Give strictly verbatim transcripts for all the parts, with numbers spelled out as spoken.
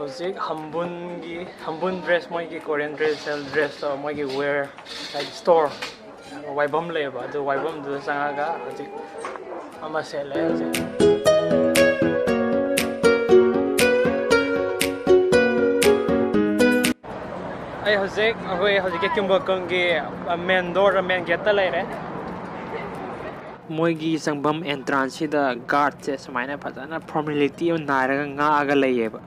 ꯍꯧꯖꯤꯛ ꯍꯝꯕꯨꯟꯒꯤ, ꯍꯝꯕꯨꯟ ꯗ꯭ꯔꯦꯁ, ꯃꯣꯏꯒꯤ Korean dress, ꯗ꯭ꯔꯦꯁꯇꯣ, ꯃꯣꯏꯒꯤ ꯋꯦꯌꯔ, ꯍꯥꯏꯗꯤ ꯁ꯭ꯇꯣꯔ, ꯋꯥꯏꯐꯝ ꯂꯩꯌꯦꯕ, ꯑꯗꯨ ꯋꯥꯏꯐꯝꯗꯨꯗ ꯆꯪꯉꯒ ꯍꯧꯖꯤꯛ ꯑꯃ ꯁꯦꯠꯂꯦ ꯍꯧꯖꯤꯛ꯫ ꯑꯩ ꯍꯧꯖꯤꯛ, ꯑꯩꯈꯣꯏ ꯍꯧꯖꯤꯛꯀꯤ ꯀ꯭ꯌꯨꯝꯕꯀꯝꯒꯤ ꯃꯦꯟ ꯗꯣꯔ, ꯃꯦꯟ ꯒꯦꯠꯇ ꯂꯩꯔꯦ꯫ ꯃꯣꯏꯒꯤ ꯆꯪꯐꯝ ꯑꯦꯟꯇ꯭ꯔꯥꯟꯁꯁꯤꯗ ꯒꯥꯔꯗꯁꯦ ꯁꯨꯃꯥꯏꯅ ꯐꯖꯅ ꯐꯣꯔꯃꯦꯂꯤꯇꯤ ꯑꯃ ꯅꯥꯏꯔꯒ ꯉꯥꯛꯑꯒ ꯂꯩꯌꯦꯕ꯫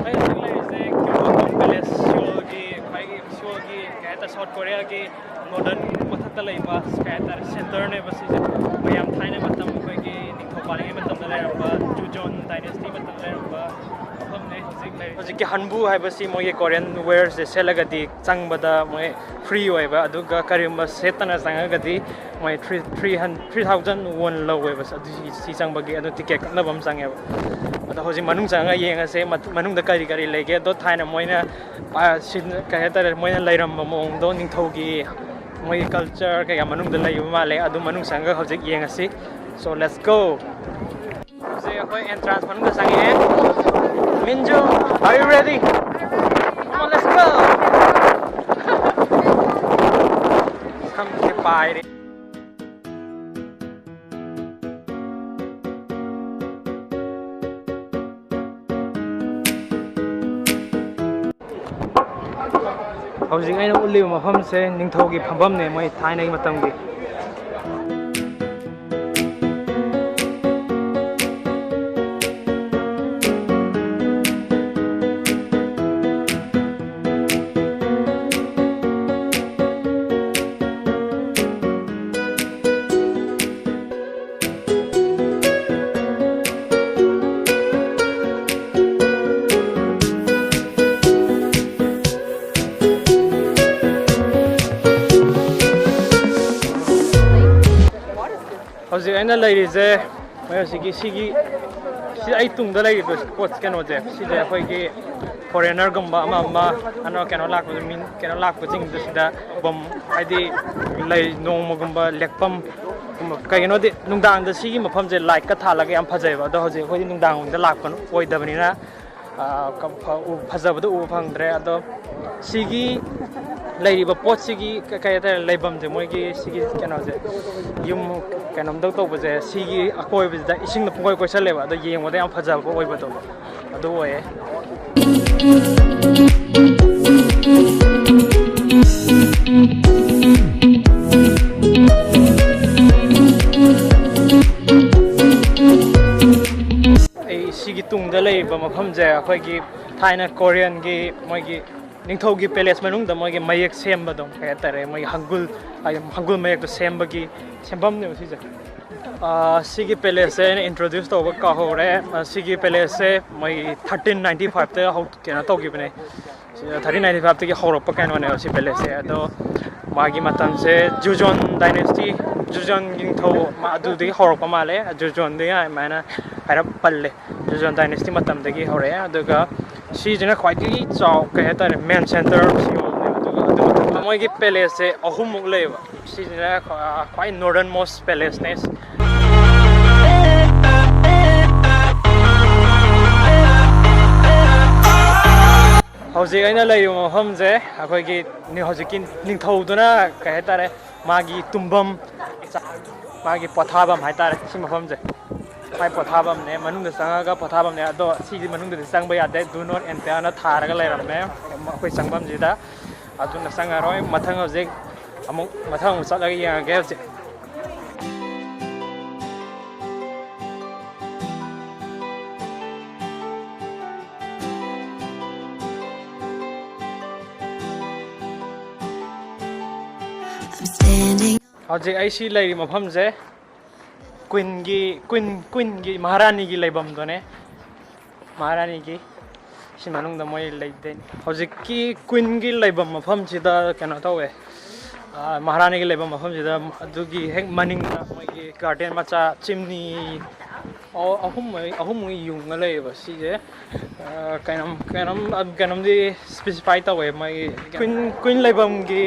ꯑꯩ ꯍꯧꯖꯤꯛ ꯂꯩꯔꯤꯁꯦ ꯀ꯭ꯌꯨꯕꯣꯀꯝ ꯄꯦꯂꯦꯁ, ꯁꯤꯑꯣꯜꯒꯤ, ꯈ꯭ꯋꯥꯏꯒꯤ ꯁꯤꯑꯣꯜꯒꯤ, ꯀꯩ ꯍꯥꯏꯇꯥꯔꯦ, ꯁꯥꯎꯠ ꯀꯣꯔꯤꯌꯥꯒꯤ ꯅꯣꯔꯗꯔꯟ ꯃꯊꯛꯇ ꯂꯩꯕ, ꯀꯩ ꯍꯥꯏꯇꯥꯔꯦ, ꯁꯦꯟꯇꯔꯅꯦꯕ ꯁꯤꯁꯦ꯫ ꯃꯌꯥꯝ ꯊꯥꯏꯅ ꯃꯇꯝ, ꯑꯩꯈꯣꯏꯒꯤ ꯅꯤꯡꯊꯧ ꯄꯥꯜꯂꯤꯉꯩ ꯃꯇꯝꯗ ꯂꯩꯔꯝꯕ, ꯖꯨꯖꯣꯟ ꯗꯥꯏꯅꯦꯁꯇꯤ ꯃꯇꯝꯗ ꯂꯩꯔꯝꯕ ꯃꯐꯝꯅꯦ ꯍꯧꯖꯤꯛ ꯂꯩꯔꯤꯁꯦ꯫ ꯍꯧꯖꯤꯛꯀꯤ ꯍꯟꯕꯨ ꯍꯥꯏꯕꯁꯤ ꯃꯣꯏꯒꯤ ꯀꯣꯔꯤꯌꯟ ꯋꯦꯌꯔꯁꯦ ꯁꯦꯠꯂꯒꯗꯤ ꯆꯪꯕꯗ ꯃꯣꯏ ꯐ꯭ꯔꯤ ꯑꯣꯏꯕ, ꯑꯗꯨꯒ ꯀꯔꯤꯒꯨꯝꯕ ꯁꯦꯠꯇꯅ ꯆꯪꯉꯒꯗꯤ ꯃꯣꯏ ꯊ꯭ꯔꯤ, ꯊ꯭ꯔꯤ ꯍꯟ-, ꯊ꯭ꯔꯤ ꯊꯥꯎꯖꯟ ꯋꯣꯟ ꯂꯧꯋꯦꯕ꯫ ꯑꯗꯨ ꯁꯤ, ꯁꯤ ꯆꯪꯕꯒꯤ ꯑꯗꯨ ꯇꯤꯀꯦꯠ ꯀꯛꯅꯕ ꯑꯃ ꯆꯪꯉꯦꯕ꯫ ꯑꯗꯣ ꯍꯧꯖꯤꯛ ꯃꯅꯨꯡ ꯆꯪꯉꯒ ꯌꯦꯡꯉꯁꯦ, ꯃ-, ꯃꯅꯨꯡꯗ ꯀꯔꯤ ꯀꯔꯤ ꯂꯩꯒꯦ꯫ ꯑꯗꯣ ꯊꯥꯏꯅ ꯃꯣꯏꯅ ꯄꯥ-, ꯁꯤ-, ꯀꯩ ꯍꯥꯏꯇꯥꯔꯦ, ꯃꯣꯏꯅ ꯂꯩꯔꯝꯕ ꯃꯑꯣꯡꯗꯣ, ꯅꯤꯡꯊꯧꯒꯤ ꯃꯣꯏꯒꯤ ꯀꯜꯆꯔ ꯀꯩꯀꯥ ꯃꯅꯨꯡꯗ ꯂꯩꯕ ꯃꯥꯜꯂꯦ꯫ ꯑꯗꯨ ꯃꯅꯨꯡ ꯆꯪꯉꯒ ꯍꯧꯖꯤꯛ ꯌꯦꯡꯉꯁꯤ꯫ So, let's go! ꯍꯧꯖꯤꯛ ꯑꯩꯈꯣꯏ ꯑꯦꯟꯇ꯭ꯔꯥꯟꯁ ꯃꯅꯨꯡꯗ ꯆꯪꯉꯛꯑꯦ꯫ Minju, are you ready? Come on, let's go! ꯁꯝꯁꯦ ꯄꯥꯏꯔꯦ꯫ ꯍꯧꯖꯤꯛ ꯑꯩꯅ ꯎꯠꯂꯤꯕ ꯃꯐꯝꯁꯦ ꯅꯤꯡꯊꯧꯒꯤ ꯐꯝꯐꯝꯅꯦ, ꯃꯣꯏ ꯊꯥꯏꯅꯒꯤ ꯃꯇꯝꯒꯤ꯫ ꯍꯧꯖꯤꯛ ꯑꯩꯅ ꯂꯩꯔꯤꯁꯦ, ꯃꯣꯏ ꯍꯧꯖꯤꯛꯀꯤ ꯁꯤꯒꯤ, ꯁꯤ ꯑꯩ ꯇꯨꯡꯗ ꯂꯩꯔꯤꯕ ꯄꯣꯠ, ꯀꯩꯅꯣꯁꯦ, ꯁꯤꯁꯦ ꯑꯩꯈꯣꯏꯒꯤ ꯐꯣꯔꯦꯅꯔꯒꯨꯝꯕ ꯑꯃ ꯑꯃ, ꯑꯅꯧ ꯀꯩꯅꯣ ꯂꯥꯛꯄꯗ, ꯃꯤ ꯀꯩꯅꯣ ꯂꯥꯛꯄꯁꯤꯡꯗꯨ ꯁꯤꯗ ꯕꯝ, ꯍꯥꯏꯗꯤ ꯂꯩ, ꯅꯣꯡꯃꯒꯨꯝꯕ ꯂꯦꯛꯐꯝ ꯀꯩꯒꯤꯅꯣꯗꯤ ꯅꯨꯡꯗꯥꯡꯗ ꯁꯤꯒꯤ ꯃꯐꯝꯁꯦ ꯂꯥꯏꯠꯀ ꯊꯥꯜꯂꯒ ꯌꯥꯝ ꯐꯖꯩꯕ꯫ ꯑꯗꯣ ꯍꯧꯖꯤꯛ ꯑꯩꯈꯣꯏꯗꯤ ꯅꯨꯡꯗꯥꯡꯗ ꯂꯥꯛꯄ ꯑꯣꯏꯗꯕꯅꯤꯅ ꯑꯥ, ꯀ-, ꯐ-, ꯎ-, ꯐꯖꯕꯗꯣ ꯎꯕ ꯐꯪꯗ꯭ꯔꯦ꯫ ꯑꯗꯣ ꯁꯤꯒꯤ ꯂꯩꯔꯤꯕ ꯄꯣꯠꯁꯤꯒꯤ ꯀ-, ꯀꯩ ꯍꯥꯏꯇꯥꯔꯦ, ꯂꯩꯐꯝꯁꯦ, ꯃꯣꯏꯒꯤ ꯁꯤꯒꯤ ꯀꯩꯅꯣꯁꯦ, ꯌꯨꯝ ꯀꯩꯅꯣꯝꯇꯧ ꯇꯧꯕꯁꯦ, ꯁꯤꯒꯤ ꯑꯀꯣꯏꯕꯁꯤꯗ ꯏꯁꯤꯡꯅ ꯄꯨꯡꯀꯣꯏ ꯀꯣꯏꯁꯜꯂꯦꯕ, ꯑꯗꯣ ꯌꯦꯡꯕꯗ ꯌꯥꯝ ꯐꯖꯕ ꯑꯣꯏꯕꯗꯣ ꯑꯗꯨ ꯑꯣꯏꯌꯦ꯫ ꯑꯩ ꯁꯤꯒꯤ ꯇꯨꯡꯗ ꯂꯩꯔꯤꯕ ꯃꯐꯝꯁꯦ ꯑꯩꯈꯣꯏꯒꯤ ꯊꯥꯏꯅ ꯀꯣꯔꯤꯌꯟꯒꯤ ꯃꯣꯏꯒꯤ ꯅꯤꯡꯊꯧꯒꯤ ꯄꯦꯂꯦꯁ ꯃꯅꯨꯡꯗ ꯃꯣꯏꯒꯤ ꯃꯌꯦꯛ ꯁꯦꯝꯕꯗꯣ, ꯀꯩ ꯍꯥꯏꯇꯥꯔꯦ, ꯃꯣꯏꯒꯤ ꯍꯪꯒꯨꯜ, ꯍꯪꯒꯨꯜ ꯃꯌꯦꯛꯇꯣ ꯁꯦꯝꯕꯒꯤ ꯁꯦꯝꯐꯝꯅꯦꯕ ꯁꯤꯁꯦ꯫ ꯑꯥ, ꯁꯤꯒꯤ ꯄꯦꯂꯦꯁꯁꯦ ꯑꯩꯅ ꯏꯟꯇ꯭ꯔꯣꯗ꯭ꯌꯨꯁ ꯇꯧꯕ ꯀꯥꯎꯍꯧꯔꯦ꯫ ꯑꯥ, ꯁꯤꯒꯤ ꯄꯦꯂꯦꯁꯁꯦ ꯃꯣꯏ ꯊꯥꯔꯇꯤꯟ ꯅꯥꯏꯟꯇꯤ ꯐꯥꯏꯚꯇ ꯍꯧ-, ꯀꯩꯅꯣ ꯇꯧꯈꯤꯕꯅꯦ꯫ ꯊꯥꯔꯇꯤꯟ ꯅꯥꯏꯟꯇꯤ ꯐꯥꯏꯚꯇꯒꯤ ꯍꯧꯔꯛꯄ ꯀꯩꯅꯣꯅꯦꯕ ꯁꯤ ꯄꯦꯂꯦꯁꯁꯦ꯫ ꯑꯗꯣ ꯃꯥꯒꯤ ꯃꯇꯝꯁꯦ ꯖꯨꯖꯣꯟ ꯗꯥꯏꯅꯦꯁꯇꯤ, ꯖꯨꯖꯣꯟ ꯅꯤꯡꯊꯧ ꯃꯥ-, ꯑꯗꯨꯗꯒꯤ ꯍꯧꯔꯛꯄ ꯃꯥꯜꯂꯦ꯫ ꯖꯨꯖꯣꯟꯗꯒꯤ ꯑꯗꯨꯃꯥꯏꯅ ꯍꯥꯏꯔꯞ ꯄꯜꯂꯦ꯫ ꯖꯨꯖꯣꯟ ꯗꯥꯏꯅꯦꯁꯇꯤ ꯃꯇꯝꯗꯒꯤ ꯍꯧꯔꯛꯑꯦ꯫ ꯑꯗꯨꯒ ꯁꯤꯁꯤꯅ ꯈ꯭ꯋꯥꯏꯗꯒꯤ ꯆꯥꯎ-, ꯀꯩ ꯍꯥꯏꯇꯥꯔꯦ, ꯃꯦꯟ ꯁꯦꯟꯇꯔ ꯁꯤꯑꯣꯜꯅꯦꯕ꯫ ꯑꯗꯨꯒ ꯑꯗꯨ ꯃꯇꯝꯗ ꯃꯣꯏꯒꯤ ꯄꯦꯂꯦꯁꯁꯦ ꯑꯍꯨꯝꯃꯨꯛ ꯂꯩꯌꯦꯕ꯫ ꯁꯤꯁꯤꯅ ꯈ꯭ꯋꯥ-, ꯈ꯭ꯋꯥꯏ ꯅꯣꯔꯗꯔꯟ ꯃꯣꯁ ꯄꯦꯂꯦꯁꯅꯦ꯫ ꯍꯧꯖꯤꯛ ꯑꯩꯅ ꯂꯩꯔꯤꯕ ꯃꯐꯝꯁꯦ ꯑꯩꯈꯣꯏꯒꯤ ꯅꯤ-, ꯍꯧꯖꯤꯛꯀꯤ ꯅꯤꯡꯊꯧꯗꯨꯅ, ꯀꯩ ꯍꯥꯏꯇꯥꯔꯦ, ꯃꯥꯒꯤ ꯇꯨꯝꯐꯝ, ꯃꯥꯒꯤ ꯄꯣꯊꯥꯐꯝ ꯍꯥꯏꯇꯥꯔꯦ, ꯁꯤ ꯃꯐꯝꯁꯦ꯫ ꯃꯥꯏ ꯄꯣꯊꯥꯐꯝꯅꯦ, ꯃꯅꯨꯡꯗ ꯆꯪꯉꯒ ꯄꯣꯊꯥꯐꯝꯅꯦ꯫ ꯑꯗꯣ ꯁꯤꯗꯤ ꯃꯅꯨꯡꯗꯗꯤ ꯆꯪꯕ ꯌꯥꯗꯦ, "Do not enter" ꯅ ꯊꯥꯔꯒ ꯂꯩꯔꯝꯃꯦ ꯑꯩꯈꯣꯏ ꯆꯪꯐꯝꯁꯤꯗ꯫ ꯑꯗꯨꯅ ꯆꯪꯉꯔꯣꯏ꯫ ꯃꯊꯪ ꯍꯧꯖꯤꯛ ꯑꯃꯨꯛ, ꯃꯊꯪ ꯑꯃꯨꯛ ꯆꯠꯂꯒ ꯌꯦꯡꯉꯒꯦ ꯍꯧꯖꯤꯛ꯫ I'm standing. ꯍꯧꯖꯤꯛ ꯑꯩ ꯁꯤ ꯂꯩꯔꯤ ꯃꯐꯝꯁꯦ ꯀ꯭ꯋꯤꯟꯒꯤ, ꯀ꯭ꯋꯤꯟ, ꯀ꯭ꯋꯤꯟꯒꯤ, ꯃꯍꯥꯔꯥꯅꯤꯒꯤ ꯂꯩꯐꯝꯗꯨꯅꯦ꯫ ꯃꯍꯥꯔꯥꯅꯤꯒꯤ ꯁꯤ ꯃꯅꯨꯡꯗ ꯃꯣꯏ ꯂꯩꯗꯣꯏꯅꯤ꯫ ꯍꯧꯖꯤꯛꯀꯤ ꯀ꯭ꯋꯤꯟꯒꯤ ꯂꯩꯐꯝ ꯃꯐꯝꯁꯤꯗ ꯀꯩꯅꯣ ꯇꯧꯋꯦ, ꯑꯥ, ꯃꯍꯥꯔꯥꯅꯤꯒꯤ ꯂꯩꯐꯝ ꯃꯐꯝꯁꯤꯗ, ꯑꯗꯨꯒꯤ ꯍꯦꯛ ꯃꯅꯤꯡꯗ ꯃꯣꯏꯒꯤ ꯒꯥꯔꯗꯦꯟ ꯃꯆꯥ ꯆꯤꯝꯅꯤ, ꯑꯣ, ꯑꯍꯨꯝ ꯃꯔꯤ, ꯑꯍꯨꯝ ꯃꯔꯤ ꯌꯨꯡꯉ ꯂꯩꯌꯦꯕ ꯁꯤꯁꯦ꯫ ꯑꯥ, ꯀꯩꯅꯣꯝ, ꯀꯩꯅꯣꯝ, ꯀꯩꯅꯣꯝꯗꯤ ꯁ꯭ꯄꯦꯁꯤꯐꯥꯏ ꯇꯧꯋꯦ ꯃꯣꯏꯒꯤ ꯀ꯭ꯋꯤꯟ, ꯀ꯭ꯋꯤꯟ ꯂꯩꯐꯝꯒꯤ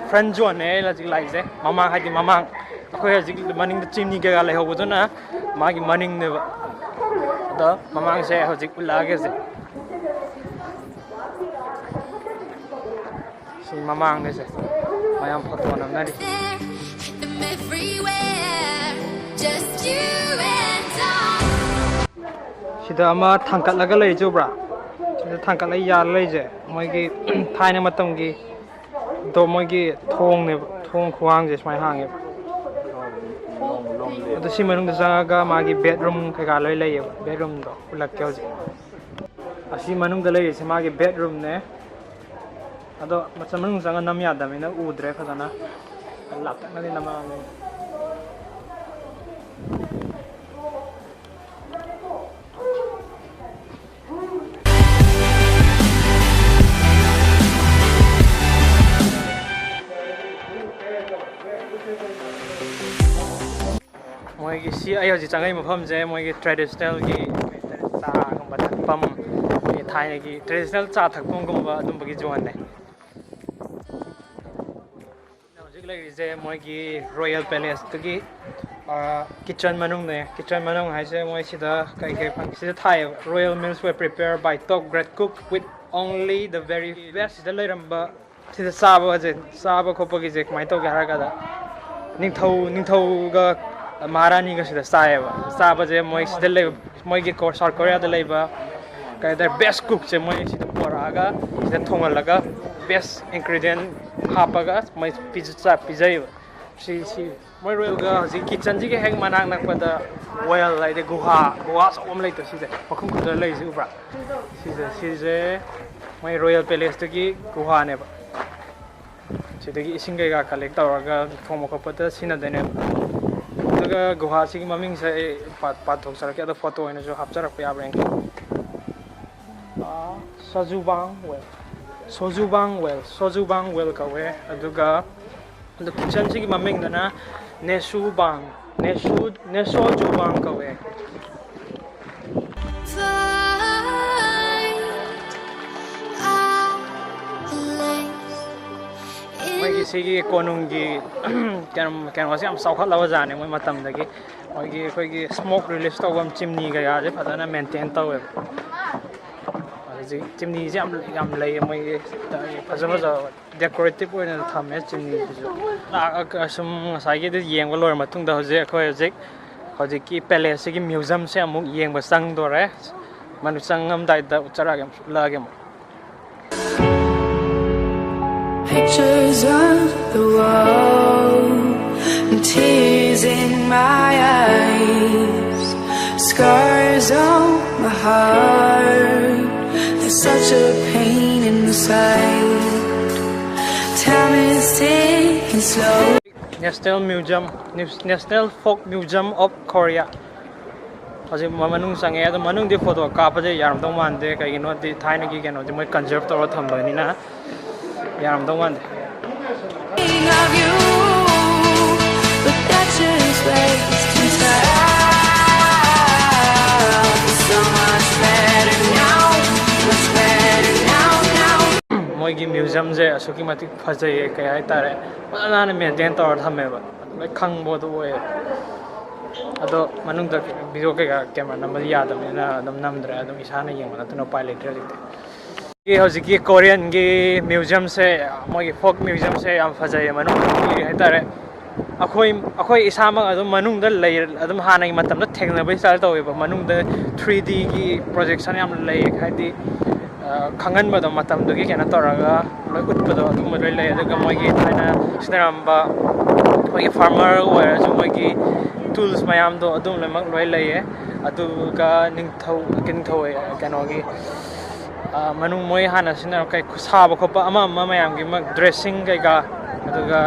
ꯐ꯭ꯔꯟ ꯖꯣꯟꯅꯦ ꯑꯩꯅ ꯍꯧꯖꯤꯛ ꯂꯥꯛꯏꯁꯦ꯫ ꯃꯃꯥꯡ, ꯍꯥꯏꯗꯤ ꯃꯃꯥꯡ, ꯑꯩꯈꯣꯏ ꯍꯧꯖꯤꯛ ꯃꯅꯤꯡꯗ ꯆꯤꯝꯅꯤ ꯀꯩꯀꯥ ꯂꯩꯍꯧꯕꯗꯨꯅ ꯃꯥꯒꯤ ꯃꯅꯤꯡꯅꯦꯕ꯫ ꯑꯗꯣ ꯃꯃꯥꯡꯁꯦ ꯍꯧꯖꯤꯛ ꯎꯠꯂꯛꯑꯒꯦ ꯍꯧꯖꯤꯛ꯫ ꯁꯤ ꯃꯃꯥꯡꯗꯁꯦ ꯃꯌꯥꯝ photo ꯅꯝꯅꯔꯤ꯫ Them everywhere, just you and I. ꯁꯤꯗ ꯑꯃ ꯊꯥꯡꯀꯠꯂꯒ ꯂꯩꯔꯤꯁꯦ ꯎꯕ꯭ꯔꯥ? ꯁꯤꯗ ꯊꯥꯡꯀꯠꯂꯒ ꯌꯥꯜꯂ ꯂꯩꯔꯤꯁꯦ ꯃꯣꯏꯒꯤ ꯊꯥꯏꯅ ꯃꯇꯝꯒꯤ, ꯑꯗꯣ ꯃꯣꯏꯒꯤ ꯊꯣꯡꯅꯦꯕ, ꯊꯣꯡ ꯈꯨꯍꯥꯡꯁꯦ ꯁꯨꯃꯥꯏꯅ ꯍꯥꯡꯉꯦꯕ꯫ ꯑꯗꯣ ꯁꯤ ꯃꯅꯨꯡꯗ ꯆꯪꯉꯒ ꯃꯥꯒꯤ ꯕꯦꯠꯔꯨꯝ ꯀꯩꯀꯥ ꯂꯣꯏ ꯂꯩꯌꯦꯕ꯫ ꯕꯦꯠꯔꯨꯝꯗꯣ ꯎꯠꯂꯛꯀꯦ ꯍꯧꯖꯤꯛ꯫ ꯑꯁꯤ ꯃꯅꯨꯡꯗ ꯂꯩꯔꯤꯁꯦ ꯃꯥꯒꯤ ꯕꯦꯠꯔꯨꯝꯅꯦ꯫ ꯑꯗꯣ ꯃꯆꯟ ꯃꯅꯨꯡ ꯆꯪꯉ ꯅꯝ ꯌꯥꯗꯕꯅꯤꯅ ꯎꯗ꯭ꯔꯦ ꯐꯖꯅ꯫ ꯂꯥꯞꯇꯛꯅꯗꯤ ꯅꯝꯃꯛꯑꯕꯅꯤ꯫ ꯃꯣꯏꯒꯤ ꯁꯤ ꯑꯩ ꯍꯧꯖꯤꯛ ꯆꯪꯉꯛꯏ ꯃꯐꯝꯁꯦ ꯃꯣꯏꯒꯤ ꯇ꯭ꯔꯦꯗꯤꯁꯅꯦꯜꯒꯤ ꯆꯥꯒꯨꯝꯕ ꯊꯛꯐꯝ, ꯑꯩꯈꯣꯏꯒꯤ ꯊꯥꯏꯅꯒꯤ ꯇ꯭ꯔꯦꯗꯤꯁꯅꯦꯜ ꯆꯥ ꯊꯛꯐꯝꯒꯨꯝꯕ ꯑꯗꯨꯝꯕꯒꯤ ꯖꯣꯟꯅꯦ꯫ ꯍꯧꯖꯤꯛ ꯂꯩꯔꯤꯁꯦ ꯃꯣꯏꯒꯤ ꯔꯣꯌꯦꯜ ꯄꯦꯂꯦꯁꯇꯨꯒꯤ ꯀꯤꯠꯆꯟ ꯃꯅꯨꯡꯅꯦ꯫ ꯀꯤꯠꯆꯟ ꯃꯅꯨꯡ ꯍꯥꯏꯁꯦ ꯃꯣꯏ ꯁꯤꯗ ꯀꯩ ꯀꯩ ꯐꯪ-, ꯁꯤꯗ ꯊꯥꯏꯌꯦꯕ, "Royal meals were prepared by top great cook with only the very best." ꯁꯤꯗ ꯂꯩꯔꯝꯕ, ꯁꯤꯗ ꯆꯥꯕꯁꯦ, ꯆꯥꯕ ꯈꯣꯠꯄꯒꯤꯁꯦ ꯀꯃꯥꯏꯅ ꯇꯧꯒꯦ ꯍꯥꯏꯔ ꯀꯥꯟꯗ, ꯅꯤꯡꯊꯧ, ꯅꯤꯡꯊꯧꯒ ꯃꯍꯥꯔꯥꯅꯤꯒ ꯁꯤꯗ ꯆꯥꯏꯌꯦꯕ꯫ ꯆꯥꯕꯁꯦ ꯃꯣꯏ ꯁꯤꯗ ꯂꯩꯕ, ꯃꯣꯏꯒꯤ ꯀꯣ-, ꯁꯥꯎꯠ ꯀꯣꯔꯤꯌꯥꯗ ꯂꯩꯕ ꯀꯩ ꯍꯥꯏꯇꯥꯔꯦ, ꯕꯦꯁ ꯀꯨꯛꯁꯦ ꯃꯣꯏ ꯁꯤꯗ ꯄꯨꯔꯛꯑꯒ ꯁꯤꯗ ꯊꯣꯡꯍꯜꯂꯒ ꯕꯦꯁ ꯏꯟꯒ꯭ꯔꯤꯗꯤꯌꯦꯟ ꯍꯥꯞꯄꯒ ꯃꯣꯏ ꯄꯤꯖ-, ꯆꯥ-, ꯄꯤꯖꯩꯌꯦꯕ꯫ ꯁꯤ, ꯁꯤ ꯃꯣꯏ ꯔꯣꯌꯦꯜꯒ ꯍꯧꯖꯤꯛ ꯀꯤꯠꯆꯟꯁꯤꯒꯤ ꯍꯦꯛ ꯃꯅꯥꯛ ꯅꯛꯄꯗ ꯋꯦꯜ ꯍꯥꯏꯗꯤ ꯒꯨꯍꯥ, ꯒꯨꯍꯥ ꯑꯆꯧꯕ ꯑꯃ ꯂꯩꯇ꯭ꯔꯣ? ꯁꯤꯁꯦ ꯃꯈꯨꯝ ꯈꯨꯝꯖꯤꯜꯂ ꯂꯩꯔꯤꯁꯦ ꯎꯕ꯭ꯔꯥ? ꯁꯤꯁꯦ, ꯁꯤꯁꯦ ꯃꯣꯏ ꯔꯣꯌꯦꯜ ꯄꯦꯂꯦꯁꯇꯨꯒꯤ ꯒꯨꯍꯥꯅꯦꯕ꯫ ꯁꯤꯗꯒꯤ ꯏꯁꯤꯡ ꯀꯩꯀꯥ ꯀꯂꯦꯛ ꯇꯧꯔꯒ ꯊꯣꯡꯕ ꯈꯣꯠꯄꯗ ꯁꯤꯖꯤꯟꯅꯗꯣꯏꯅꯦꯕ꯫ ꯑꯗꯨꯒ ꯒꯨꯍꯥꯁꯤꯒꯤ ꯃꯃꯤꯡꯁꯦ ꯑꯩ ꯄꯥ-, ꯄꯥꯊꯣꯛꯆꯔꯛꯀꯦ, ꯑꯗꯣ ꯐꯣꯇꯣ ꯑꯣꯏꯅꯁꯨ ꯍꯥꯞꯆꯔꯛꯄ ꯌꯥꯕ꯭ꯔꯥ ꯌꯦꯡꯒꯦ꯫ ꯑꯥ, ꯁꯣꯖꯨꯕꯥꯡ ꯋꯦꯜ, ꯁꯣꯖꯨꯕꯥꯡ ꯋꯦꯜ, ꯁꯣꯖꯨꯕꯥꯡ ꯋꯦꯜ ꯀꯧꯋꯦ꯫ ꯑꯗꯨꯒ ꯑꯗꯨ ꯀꯤꯠꯆꯟꯁꯤꯒꯤ ꯃꯃꯤꯡꯗꯅ ꯅꯦꯁꯨꯕꯥꯡ, ꯅꯦꯁꯨ, ꯅꯦꯁꯣꯖꯨꯕꯥꯡ ꯀꯧꯋꯦ꯫ ꯃꯣꯏꯒꯤ ꯁꯤꯒꯤ ꯀꯣꯅꯨꯡꯒꯤ ꯀꯩꯅꯣ, ꯀꯩꯅꯣꯁꯦ ꯌꯥꯝ ꯆꯥꯎꯈꯠꯂꯕ ꯖꯥꯠꯅꯦ ꯃꯣꯏ ꯃꯇꯝꯗꯒꯤ꯫ ꯃꯣꯏꯒꯤ ꯑꯩꯈꯣꯏꯒꯤ ꯁ꯭ꯃꯣꯛ ꯔꯤꯂꯤꯁ ꯇꯧꯐꯝ ꯆꯤꯝꯅꯤ ꯀꯩꯀꯥꯁꯦ ꯐꯖꯅ ꯃꯦꯟꯇꯦꯟ ꯇꯧꯋꯦꯕ꯫ ꯍꯧꯖꯤꯛ ꯆꯤꯝꯅꯤꯁꯦ ꯌꯥꯝ ꯌꯥꯝ ꯂꯩꯌꯦ ꯃꯣꯏꯒꯤ, ꯐꯖ ꯐꯖꯕ ꯗꯦꯀꯣꯔꯦꯇꯤꯞ ꯑꯣꯏꯅ ꯊꯝꯃꯦ ꯆꯤꯝꯅꯤꯁꯤꯁꯨ꯫ ꯂꯥꯛꯑꯒ ꯁꯨꯝ ꯉꯁꯥꯏꯒꯤꯗꯨ ꯌꯦꯡꯕ ꯂꯣꯏꯔ ꯃꯇꯨꯡꯗ ꯍꯧꯖꯤꯛ ꯑꯩꯈꯣꯏ ꯍꯧꯖꯤꯛ ꯍꯧꯖꯤꯛꯀꯤ ꯄꯦꯂꯦꯁꯁꯤꯒꯤ ꯃ꯭ꯌꯨꯖꯝꯁꯦ ꯑꯃꯨꯛ ꯌꯦꯡꯕ ꯆꯪꯗꯣꯔꯦ꯫ ꯃꯅꯨꯡ ꯆꯪꯉꯝꯗꯥꯏꯗ ꯎꯠꯆꯔꯛꯑꯒꯦ, ꯎꯠꯂꯛꯑꯒꯦ ꯑꯃꯨꯛ꯫ Pictures on the wall and tears in my eyes. Scars on my heart. There's such a pain inside. Time is ticking slow. National Museum, National Folk Museum of Korea꯫ ꯍꯧꯖꯤꯛ ꯃ- ꯃꯅꯨꯡ ꯆꯪꯉꯦ꯫ ꯑꯗꯣ ꯃꯅꯨꯡꯗꯤ ꯐꯣꯇꯣ ꯀꯥꯞꯄꯁꯦ ꯌꯥꯔꯝꯗꯧ ꯃꯥꯟꯗꯦ, ꯀꯩꯒꯤꯅꯣꯗꯤ ꯊꯥꯏꯅꯒꯤ ꯀꯩꯅꯣꯗꯤ ꯃꯣꯏ ꯀꯟꯖꯔꯞ ꯇꯧꯔ ꯊꯝꯕꯅꯤꯅ ꯌꯥꯔꯝꯗꯧ ꯃꯥꯟꯗꯦ꯫ Thinking of you, but that just wasting time. So much better now, much better now, now. ꯃꯣꯏꯒꯤ ꯃ꯭ꯌꯨꯖꯝꯁꯦ ꯑꯁꯨꯛꯀꯤ ꯃꯇꯤꯛ ꯐꯖꯩꯌꯦ, ꯀꯩ ꯍꯥꯏꯇꯥꯔꯦ, ꯐꯖꯅ ꯅꯥꯟꯅ ꯃꯦꯟꯇꯦꯟ ꯇꯧꯔ ꯊꯝꯃꯦꯕ, ꯂꯣꯏ ꯈꯪꯕ ꯑꯗꯨ ꯑꯣꯏꯌꯦꯕ꯫ ꯑꯗꯣ ꯃꯅꯨꯡꯗ ꯚꯤꯗꯤꯑꯣ ꯀꯩꯀꯥ ꯀꯦꯃꯦꯔꯥ ꯅꯝꯕꯗꯤ ꯌꯥꯗꯕꯅꯤꯅ ꯑꯗꯨꯝ ꯅꯝꯗ꯭ꯔꯦ, ꯑꯗꯨꯝ ꯏꯁꯥꯅ ꯌꯦꯡꯕ ꯅꯠꯇꯅ ꯎꯄꯥꯏ ꯂꯩꯇ꯭ꯔꯦ ꯍꯧꯖꯤꯛꯇꯤ꯫ ꯍꯧꯖꯤꯛꯀꯤ ꯀꯣꯔꯤꯌꯟꯒꯤ ꯃ꯭ꯌꯨꯖꯝꯁꯦ, ꯃꯣꯏꯒꯤ ꯐꯣꯛ ꯃ꯭ꯌꯨꯖꯝꯁꯦ ꯌꯥꯝ ꯐꯖꯩꯌꯦ, ꯃꯅꯨꯡꯗ ꯍꯥꯏꯇꯥꯔꯦ꯫ ꯑꯩꯈꯣꯏ ꯑꯩꯈꯣꯏ ꯏꯁꯥꯃꯛ ꯑꯗꯨꯝ ꯃꯅꯨꯡꯗ ꯂꯩ, ꯑꯗꯨꯝ ꯍꯥꯟꯅꯒꯤ ꯃꯇꯝꯗ ꯊꯦꯡꯅꯕ ꯏꯁꯇꯥꯏꯜ ꯇꯧꯋꯦꯕ꯫ ꯃꯅꯨꯡꯗ ꯊ꯭ꯔꯤ ꯗꯤꯒꯤ ꯄ꯭ꯔꯣꯖꯦꯛꯁꯟ ꯌꯥꯝ ꯂꯩ, ꯍꯥꯏꯗꯤ, ꯑ, ꯈꯪꯍꯟꯕꯗꯣ, ꯃꯇꯝꯗꯨꯒꯤ ꯀꯩꯅꯣ ꯇꯧꯔꯒ ꯂꯣꯏ ꯎꯠꯄꯗꯣ, ꯑꯗꯨꯒꯨꯝꯕ ꯂꯣꯏ ꯂꯩ꯫ ꯑꯗꯨꯒ ꯃꯣꯏꯒꯤ ꯊꯥꯏꯅ ꯁꯤꯖꯤꯟꯅꯔꯝꯕ, ꯑꯩꯈꯣꯏꯒꯤ ꯐꯥꯔꯃꯔ ꯑꯣꯏꯔꯁꯨ ꯃꯣꯏꯒꯤ ꯇꯨꯜꯁ ꯃꯌꯥꯝꯗꯣ ꯑꯗꯨꯝ ꯂꯣꯏꯅꯃꯛ ꯂꯣꯏ ꯂꯩꯌꯦ꯫ ꯑꯗꯨꯒ ꯅꯤꯡꯊꯧ ꯅꯤꯡꯊꯧ ꯀꯩꯅꯣꯒꯤ, ꯑ, ꯃꯅꯨꯡ ꯃꯣꯏ ꯍꯥꯟꯅ ꯁꯤꯖꯤꯟꯅꯔꯝꯕ ꯀꯩ ꯁꯥꯕ ꯈꯣꯠꯄ ꯑꯃ ꯑꯃ ꯃꯌꯥꯝꯒꯤ ꯗ꯭ꯔꯦꯁꯤꯡ ꯀꯩꯀꯥ, ꯑꯗꯨꯒ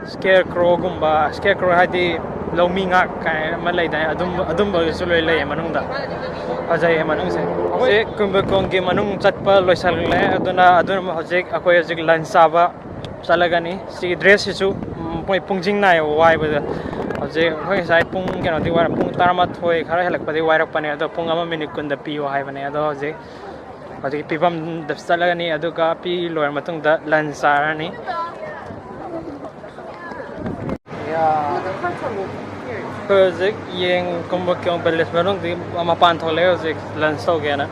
ꯁ꯭ꯀꯦꯔ ꯀ꯭ꯔꯣꯒꯨꯝꯕ, ꯁ꯭ꯀꯦꯔ ꯀ꯭ꯔꯣ ꯍꯥꯏꯗꯤ ꯂꯧꯃꯤ ꯉꯥꯛ ꯀꯥꯏꯅ ꯑꯃ ꯂꯩꯗꯥꯏ, ꯑꯗꯨꯝꯕ ꯑꯗꯨꯝꯕꯒꯤꯁꯨ ꯂꯣꯏ ꯂꯩꯌꯦ ꯃꯅꯨꯡꯗ꯫ ꯐꯖꯩꯌꯦ ꯃꯅꯨꯡꯁꯦ꯫ ꯍꯧꯖꯤꯛ ꯀꯨꯝꯕꯀꯣꯡꯒꯤ ꯃꯅꯨꯡ ꯆꯠꯄ ꯂꯣꯏꯁꯜꯂꯦ꯫ ꯑꯗꯨꯅ ꯑꯗꯨꯅ ꯍꯧꯖꯤꯛ ꯑꯩꯈꯣꯏ ꯍꯧꯖꯤꯛ ꯂꯟꯁ ꯆꯥꯕ ꯆꯠꯂꯒꯅꯤ꯫ ꯁꯤꯒꯤ ꯗ꯭ꯔꯦꯁꯁꯤꯁꯨ, ꯎꯝ, ꯃꯣꯏ ꯄꯨꯡꯁꯤꯡ ꯅꯥꯏꯌꯦꯕ ꯋꯥꯏꯕꯗ꯫ ꯍꯧꯖꯤꯛ ꯑꯩꯈꯣꯏ ꯉꯁꯥꯏ ꯄꯨꯡ ꯀꯩꯅꯣꯗꯤ ꯋꯥꯏꯔꯦ, ꯄꯨꯡ ꯇꯔꯥꯃꯥꯊꯣꯏ ꯈꯔ ꯍꯦꯜꯂꯛꯄꯗꯤ ꯋꯥꯏꯔꯛꯄꯅꯦ꯫ ꯑꯗꯣ ꯄꯨꯡ ꯑꯃ ꯃꯤꯅꯤꯠ ꯀꯨꯟꯗ ꯄꯤꯌꯣ ꯍꯥꯏꯕꯅꯦ꯫ ꯑꯗꯣ ꯍꯧꯖꯤꯛ ꯍꯧꯖꯤꯛ ꯄꯤꯐꯝꯗ ꯆꯠꯂꯒꯅꯤ꯫ ꯑꯗꯨꯒ ꯄꯤ ꯂꯣꯏꯔ ꯃꯇꯨꯡꯗ ꯂꯟꯁ ꯆꯥꯔꯅꯤ꯫ ꯑꯩꯈꯣꯏ ꯍꯧꯖꯤꯛ ꯌꯦꯡ ꯀꯨꯝꯕ ꯀꯤꯌꯣꯡ ꯄꯦꯂꯦꯁ ꯃꯅꯨꯡꯗꯒꯤ ꯃꯄꯥꯟ ꯊꯣꯛꯂꯛꯑꯦ ꯍꯧꯖꯤꯛ ꯂꯟꯁ ꯇꯧꯒꯦꯅ꯫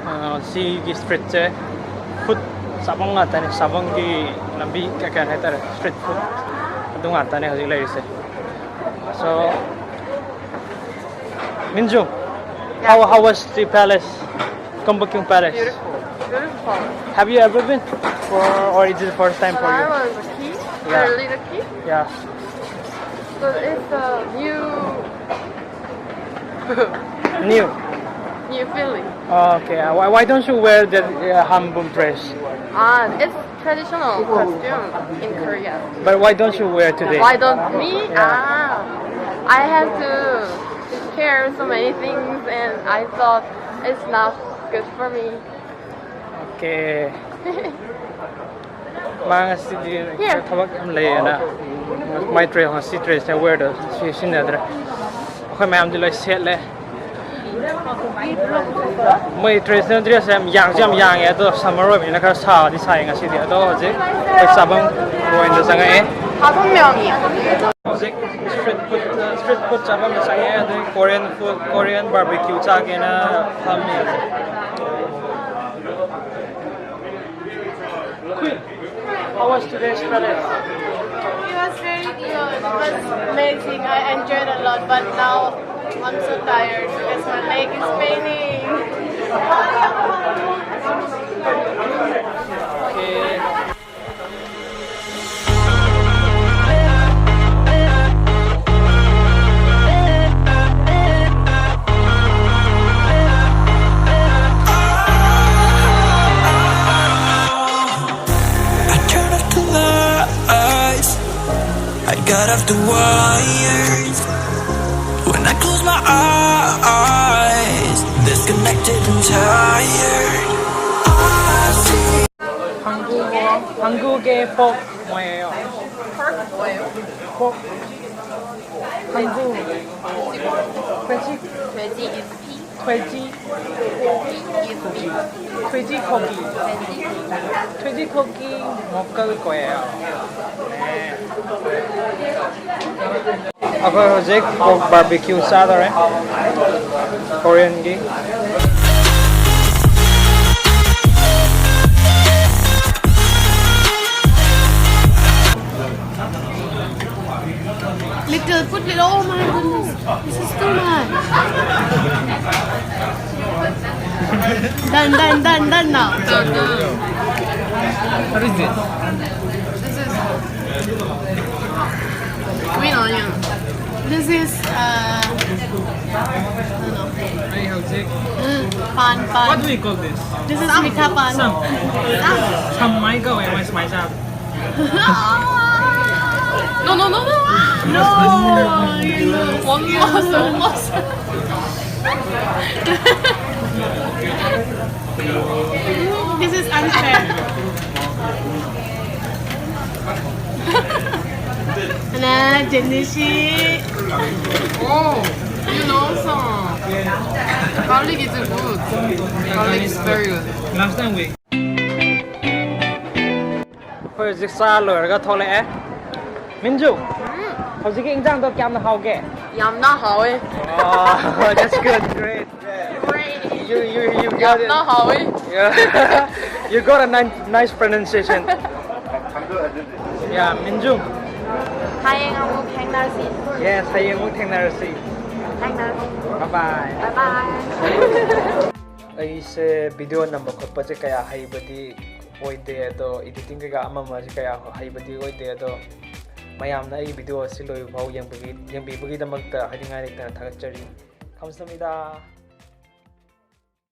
ꯑ, ꯁꯤꯒꯤ ꯁ꯭ꯇ꯭ꯔꯤꯠꯁꯦ ꯐꯨꯗ ꯆꯥꯐꯝ ꯉꯥꯛꯇꯅꯦ, ꯆꯥꯐꯝꯒꯤ ꯂꯝꯕꯤ ꯀꯩ ꯀꯩ ꯍꯥꯏꯇꯥꯔꯦ, ꯁ꯭ꯇ꯭ꯔꯤꯠ ꯐꯨꯗ ꯑꯗꯨ ꯉꯥꯛꯇꯅꯦ ꯍꯧꯖꯤꯛ ꯂꯩꯔꯤꯁꯦ꯫ So, Minju, how, how was the palace? Kumbakyung Palace. Beautiful. Beautiful. Have you ever been? For, or is it the first time for you? When I was a kid, yeah, a little kid. Yeah. So it's a new New. New feeling. Okay, uh, why, why don't you wear the uh, hanbok dress? Ah, it's traditional costume in Korea. But why don't you wear today? Why don't me? Yeah. Ah, I have to care so many things, and I thought it's not good for me. Okay. ꯃꯥ ꯉꯁꯤꯗꯤ ꯊꯕꯛ ꯌꯥꯝ ꯂꯩꯌꯦꯅ ꯃꯥꯏ dress, ꯉꯁꯤ ꯗ꯭ꯔꯦꯁꯅꯦ ꯋꯦꯌꯔꯗꯣ ꯁꯤ ꯁꯤꯖꯤꯟꯅꯗ꯭ꯔꯦ꯫ ꯑꯩꯈꯣꯏ ꯃꯌꯥꯝꯗꯤ ꯂꯣꯏ ꯁꯦꯠꯂꯦ꯫ ꯃꯣꯏ ꯇ꯭ꯔꯦꯗꯤꯁꯅꯦꯜ ꯗ꯭ꯔꯦꯁꯁꯦ ꯌꯥꯝ ꯌꯥꯡꯁꯨ ꯌꯥꯝ ꯌꯥꯡꯉꯦ, ꯑꯗꯣ ꯁꯝꯃꯔ ꯑꯣꯏꯕꯅꯤꯅ ꯈꯔ ꯁꯥꯕꯗꯤ ꯁꯥꯏꯌꯦ ꯉꯁꯤꯗꯤ꯫ ꯑꯗꯣ ꯍꯧꯖꯤꯛ ꯑꯩꯈꯣꯏ ꯆꯥꯐꯝ ꯄꯣꯏꯟꯗ ꯆꯪꯉꯛꯑꯦ꯫ ꯍꯧꯖꯤꯛ ꯁ꯭ꯇ꯭ꯔꯤꯠ ꯐꯨꯗ, ꯁ꯭ꯇ꯭ꯔꯤꯠ ꯐꯨꯗ ꯆꯥꯐꯝꯗ ꯆꯪꯉꯛꯑꯦ꯫ ꯑꯗꯩ ꯀꯣꯔꯤꯌꯟ ꯐꯨꯗ, ꯀꯣꯔꯤꯌꯟ ꯕꯥꯔꯕꯤꯀ꯭ꯌꯨ ꯆꯥꯒꯦꯅ ꯐꯝꯃꯤ ꯍꯧꯖꯤꯛ꯫ How was today's palace? It was very good. It was amazing. I enjoyed a lot, but now I'm so tired because my leg is paining. Okay. I turn off the lights. I got off the wires. When I close my eyes, disconnected and tired. I see. 한국어, 한국의 복 뭐예요? Pork 뭐예요? 복. 한국. 돼지. 돼지 is pig. 돼지. Pig is pig. 돼지고기. 돼지. 돼지고기 먹을 거예요. 네. ꯑꯩꯈꯣꯏ ꯍꯧꯖꯤꯛ pork barbecue ꯆꯥꯗꯧꯔꯦ, ꯀꯣꯔꯤꯌꯟꯒꯤ꯫ Little, put little. Oh my goodness. This is too much. Done, done, done, done now. What is this? This is green onion. This is, uh, I don't know. Are you hungry? Mm, pan, pan. What do we call this? This is mita pan. Sam. Sam mai ko eh, where's my sam? No, no, no, no. No, you lose. One loss, one loss. This is unfair. 하나, 제니 씨. Oh, you know some garlic is good. Garlic is very good. Last time we. ꯑꯩꯈꯣꯏ ꯍꯧꯖꯤꯛ ꯆꯥ ꯂꯣꯏꯔꯒ ꯊꯣꯛꯂꯛꯑꯦ꯫ ꯃꯤꯟꯖꯨ, ꯍꯧꯖꯤꯛꯀꯤ ꯏꯟꯖꯥꯡꯗꯣ ꯀꯌꯥꯝꯅ ꯍꯥꯎꯒꯦ? ꯌꯥꯝꯅ ꯍꯥꯎꯋꯦ꯫ Oh, that's good, great. You, you, you got it. ꯌꯥꯝꯅ ꯍꯥꯎꯋꯦ꯫ Yeah. You got a nice, nice pronunciation. Yeah, ꯃꯤꯟꯖꯨ. ꯍꯌꯦꯡ ꯑꯃꯨꯛ ꯊꯦꯡꯅꯔꯁꯤ꯫ Yes, ꯍꯌꯦꯡ ꯑꯃꯨꯛ ꯊꯦꯡꯅꯔꯁꯤ꯫ ꯊꯦꯡꯅꯔꯁꯤ꯫ Bye bye. Bye bye. ꯑꯩꯁꯦ video ꯅꯝꯕ ꯈꯣꯠꯄꯁꯦ ꯀꯌꯥ ꯍꯩꯕꯗꯤ ꯑꯣꯏꯗꯦ, ꯑꯗꯣ editing ꯀꯩꯀꯥ ꯑꯃ ꯑꯃꯁꯦ ꯀꯌꯥ ꯍꯩꯕꯗꯤ ꯑꯣꯏꯗꯦ, ꯑꯗꯣ ꯃꯌꯥꯝꯅ ꯑꯩꯒꯤ video ꯑꯁꯤ ꯂꯣꯏꯕ ꯐꯥꯎ ꯌꯦꯡꯕꯒꯤ, ꯌꯦꯡꯕꯤꯕꯒꯤꯗꯃꯛꯇ ꯍꯥꯏꯅꯤꯡꯉꯥꯏ ꯂꯩꯇꯅ ꯊꯥꯒꯠꯆꯔꯤ꯫ ꯈꯝꯁꯃꯤꯗ꯫